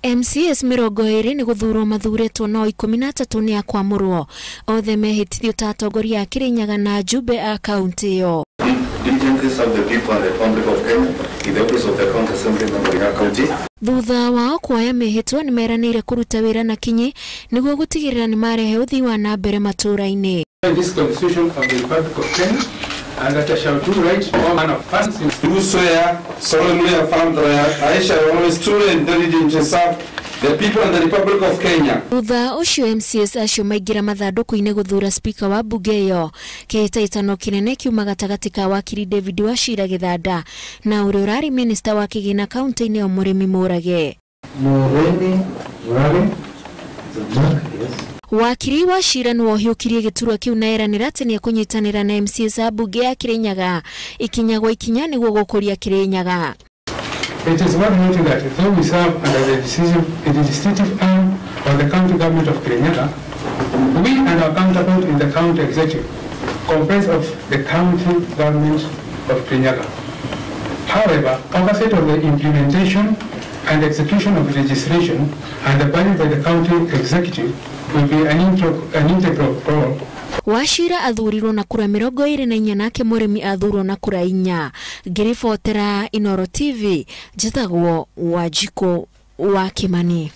MCAs 20 nĩ gũthurwo mathuurĩtwo no 13 nĩ akwamũrwo. Othe mehĩtithio ta atongoria a Kirinyaga na njumbe a kaunti ĩyo. Diligently serve the people and the Republic of Kenya in the office of the County Assembly member of County. Thutha wao kuoya mĩhĩtwa nĩ meranĩire kũruta wĩra na kinyi nĩguo gũtigĩrĩra nĩ marehe ũthii wa na mbere matũũra-inĩ. This Constitution of the Republic of Kenya, and that I shall do right to all manner of persons. Do swear, solemnly affirm that I shall always truly and diligently serve the people and the Republic of Kenya. Thutha ũcio MCAs acio maingĩra mathandũkũ-inĩ gũthura speaker wa mbunge ĩyo. Kĩhĩtahĩtano kĩnene kiuma gatagatĩ ka wakiri David Wachira Gĩthanda na ũrĩa ũrarĩ minista wa kĩgĩna kaunti-inĩ ĩyo Mũrĩmi Mũrage. Mũrĩmi Mũrage, yes. Wakiri Wachira nĩwe ũhiũkirie gĩturwa kĩu na eranĩra atĩ nĩekũnyitanĩra na MCAs a mbunge ya Kirinyaga ikinya gwa ikinya nĩguo gũkũria Kirinyaga. It is worth noting that though we serve under the legislative arm of the county government of Kirinyaga, we and our counterpart in the county executive comprise of the county government of Kirinyaga. However, oversight of the implementation and execution of legislation and the budget by the county executive will be an integral role. Wachira athurirwo na kura 24 nake Mũrĩmi athurwo na kura 4. Ngĩribotera Inooro TV, njĩtagwo Wanjikũ wa Kimani.